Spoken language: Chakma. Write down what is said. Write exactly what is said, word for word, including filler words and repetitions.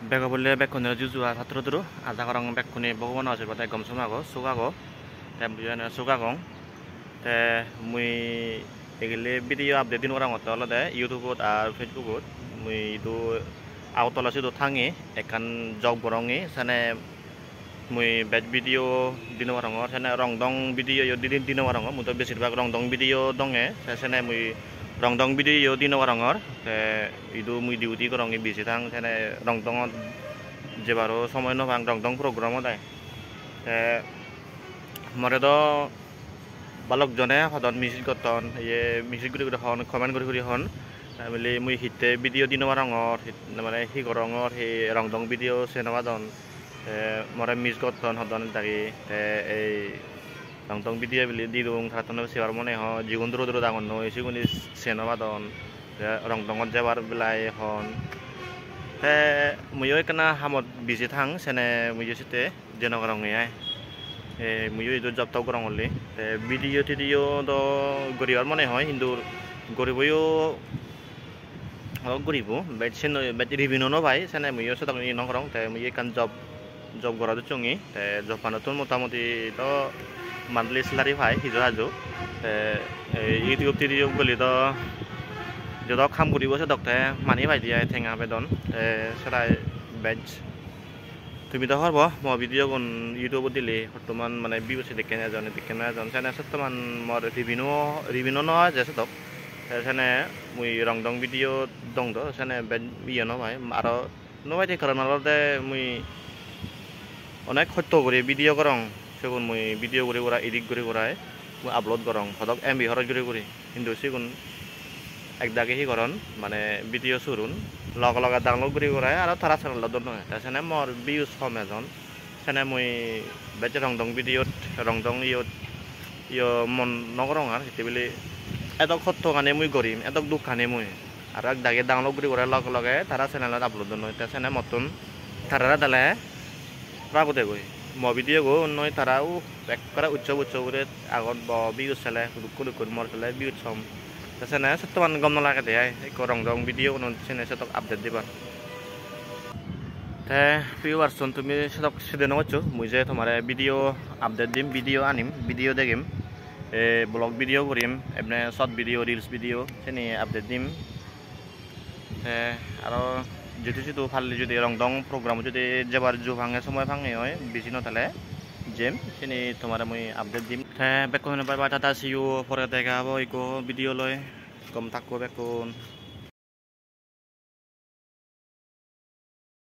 Bego bolle bekkunore juju ar patturu turu. Aja gorong bekkune Bhogobano ashirbade gom som ago, suk ago. Te mui ene suk agong. Te mui egile video update di no parongotte olode YouTube-ot ar Facebook-ot. Mui idu Agartala sidu thangi ekkan job gorongi, sene mui bej video di no parongor, sene rong dong video yo di, di no parongor, mui do besir bhag rong dong video donge, te sene mui rong dong video yo di no parongor, te idu mui duty gorongi biji thang, sene rong dongot jebaro somoy no pang, rong dong program ode. Te more do balok jone hodon message gotton, ye message guri guri hon, comment guri guri hon. Te bili mui hitte video di no parongor, hit-, mane hi gorongor, hi rong dong video se no padon. Te more miss gotton hodon dagi. Te ei rong dong video bili didung, tarattun sebar mone hoi, jigun duro duro dangonnoi, sigune se no padon. Te rong dongot jebar belai hon. Te muiyo ekkena hamot busy thang, sene muiyo sitte jei no parongor ai. E, muiyo idu job tob gorongor li. Te video tidio do guribar mone hoi, hintu guriboyo, o guribo, bej sen, bej revenue no pai, sene muiyo sedok ye no gorong. Te muiyo ekkan job, job gora docchongi. Te job panottun motamuti do monthly salary pai, hiju haju. Te ei YouTube tidio guli do jodok ham guribo sedok te mani paide ai, tenga bedon. Te serai bej. Tumi do hobor po, mo video gun YouTube-ot dile hottoman mane views sedekken ejon, sedekken ejon. Sene sottoman mor revenue, revenue no oi je sedok. Te sene mui rong dong video dong do, sene bej ye no pai. Aro no pai de karon olode mui onek hosto guri video gorong. Sigun mui video guri gurai, edit guri gurai mui upload gorong, hodok M B horoj guri guri. Hintu sigun ekdagi hi goron, mane video surun, loge loge download guri gurai aro tara channel-ot don noi. Te sene mor views hom ejon. Sene mui bej rong dong video-t, rong dong iyot, iyo mon no gorong ar hitte bili edok hottogani mui gorim, edok dukkani mui. Aro ekdagi download guri gurai loge loge tara channel-ot upload don noi. Te sene mottun tarare dale rago degoi. Mo video-gun noi tara u ekkore uccho buccho guri agon, bo views sele, hudukkun hudukkun mor sele views hom. Te sene sottoman gom no lagede ai, ekko rong dong video gunot sene setok update dibar. Te viewers-un tumi setok sede no goccho, mui je tomare video update dim, video anim, video degim, e, vlog video gurim, emne short video, reels video, seni update dim. Te aro jidu sidu palli judi rong dong program judi jebar ju pange, somoy pange oi, biji no thale jem, seni tomare mui update dim. Te bekkune bye bye, tata, see you, pore dega obo ekko video loi, gom thakko bekkun.